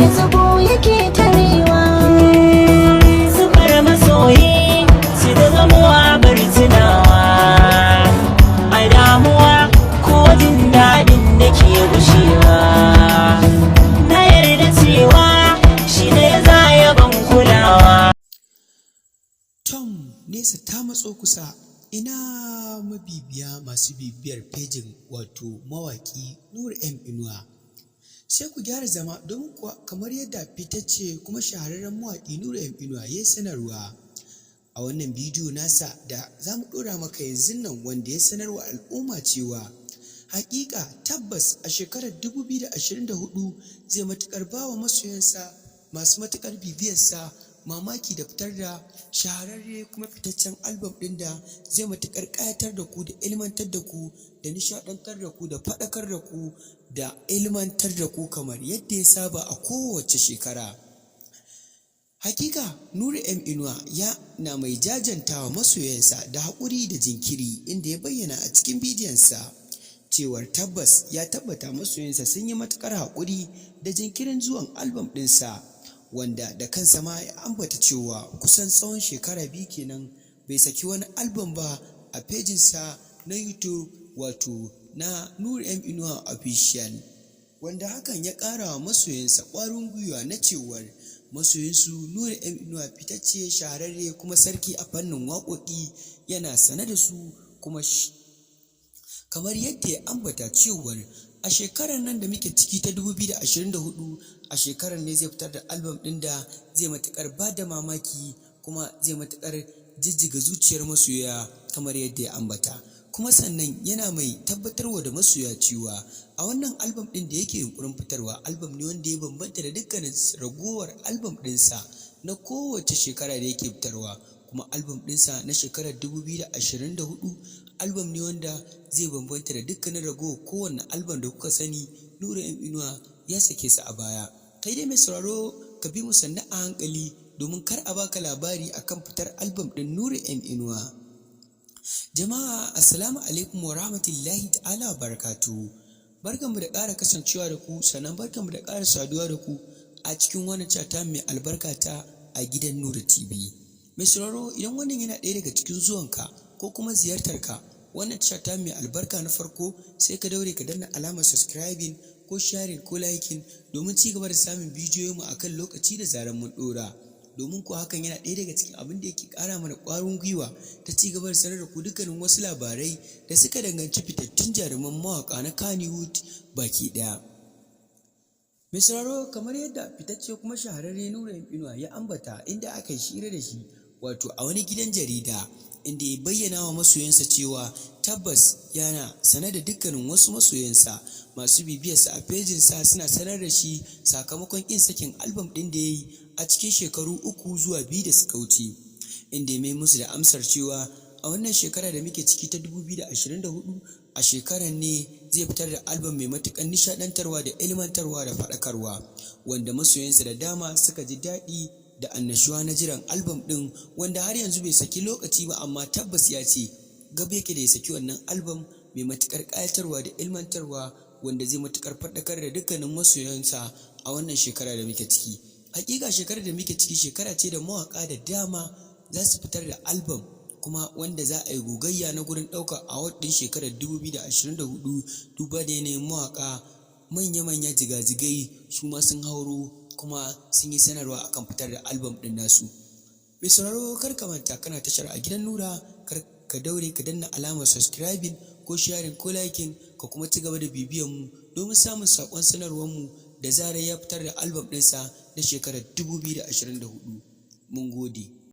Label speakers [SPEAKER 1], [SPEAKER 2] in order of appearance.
[SPEAKER 1] Ya zubo yake tarewa.
[SPEAKER 2] Sufar masoyi shi da zamuwa bar tunawa a damuwa ko jin daɗin da ke gushewa. Na yarda cewa shi ne za ya ban kulawa.
[SPEAKER 3] Tom, nesa ta matso kusa. Ina mabibiya masu bibiyar fejin, wato mawaƙi Nura M Inuwa. Sai ku gyara zama, domin kuwa kamar yadda fitacce kuma shahararren mawaƙi Nura M Inuwa ya yi sanarwa a wannan bidiyo nasa da za mu ɗora maka yanzun nan, wanda ya sanarwa al'umma cewa haƙiƙa tabbas a shekarar 2024 zai matuƙar ba wa masoyansa masu matuƙar bibiyarsa mamaki da fitar da shahararre kuma fitaccen album ɗin da zai matuƙar ƙayatar da ku da ilmantar da ku da nishaɗantar da ku da faɗakar da ku da ilmantar da ku, kamar yadda ya saba a kowace shekara. Hakika Nura M Inuwa ya na mai jajantawa masoyansa da haƙuri da jinkiri, inda ya bayyana a cikin bidiyonsa cewar tabbas ya tabbata masoyansa sun yi matuƙar haƙuri da jinkirin zuwan album ɗinsa, wanda da kansa ma ya ambata cewa kusan tsawon shekara 2 kenan bai saki wani album ba a fejinsa na YouTube, wato na Nura M Inuwa Official, wanda hakan ya ƙara wa masoyansa ƙwarin gwiwa na cewar masoyinsu Nura M Inuwa, fitacce, shahararre kuma sarki a fannin waƙoƙi, yana sane da su. Kuma kamar yadda ya ambata cewar a shekarar nan da muke ciki ta 2024, a shekarar ne zai fitar da album ɗin da zai matuƙar ba da mamaki kuma zai matuƙar jijjiga zuciyar masoya, kamar yadda ya ambata. Kuma sannan yana mai tabbatarwa da masoya cewa a wannan album ɗin da yake yunƙurin fitarwa, album ne wanda ya bambanta da dukkanin ragowar album ɗinsa na kowace shekara da yake fitarwa. Kuma album ɗinsa na shekarar 2024 album ne wanda zai bambanta da dukkanin ragowar kowanne album da kuka sani Nura M Inuwa ya sake su a baya. Kai dai mai sauraro, ka bi mu sannu a hankali domin kar a baka labari akan fitar album ɗin Nura M Inuwa. Jama'a, assalamu alaikum wa rahmatullahi ta'ala wa barakatuhu. Barkanmu da ƙara kasancewa da ku, sannan barkanmu da ƙara saduwa da ku a cikin wannan channel mai albarka ta A Gidan Nura TV. Mai sauraro, idan wannan yana ɗaya daga cikin zuwanka ko kuma ziyartarka wannan tasha mai albarka na farko, sai ka daure ka danna alamar subscribing ko sharing ko liking domin ci gaba da samun bidiyoyinmu a kan lokaci da zarar mun ɗora. Domin kuwa hakan yana ɗaya daga cikin abin da yake ƙara mana ƙwarin gwiwa ta ci gaba da sanar da ku dukkanin wasu labarai da suka danganci fitattun jaruman mawaƙa na Kannywood baki ɗaya. Mai sauraro, kamar yadda fitacce kuma shahararre Nura M Inuwa ya ambata, inda aka yi hira da shi, wato a wani gidan jarida, inda ya bayyana wa masoyansa cewa tabbas yana sane da dukkanin wasu masoyansa masu bibiyarsa a fejinsa suna sanar da shi sakamakon ƙin sakin album ɗin da ya yi a cikin shekaru 3 zuwa 2 da suka wuce, inda ya mai musu da amsar cewa a wannan shekara da muke ciki ta 2024, a shekarar ne zai fitar da album mai matuƙar nishaɗantarwa da ilmantarwa da faɗakarwa, wanda masoyansa da dama suka ji daɗi da annashuwa na jiran album ɗin, wanda har yanzu bai saki lokaci ba, amma tabbas ya ce gab yake da ya saki wannan album mai matuƙar ƙayatarwa da ilmantarwa, wanda zai matuƙar faɗakar da dukkanin masoyansa a wannan shekara da muke ciki. Hakika shekarar da muke ciki shekara ce da mawaƙa da dama za su fitar da album, kuma wanda za a yi gogayya na gurin ɗaukar award ɗin shekarar 2024, duba da yanayin mawaƙa manya-manya jigajigai su ma sun hauro kuma sun yi sanarwa akan fitar da album ɗin nasu. Mai sauraro, kar ka manta kana tashar A Gidan Nura. Kar ka daure ka danna alamar subscribing ko sharing ko liking, ka kuma ci gaba da bibiyan mu domin samun saƙon sanarwar mu da zarar ya fitar da album ɗinsa na shekarar 2024. Mun gode.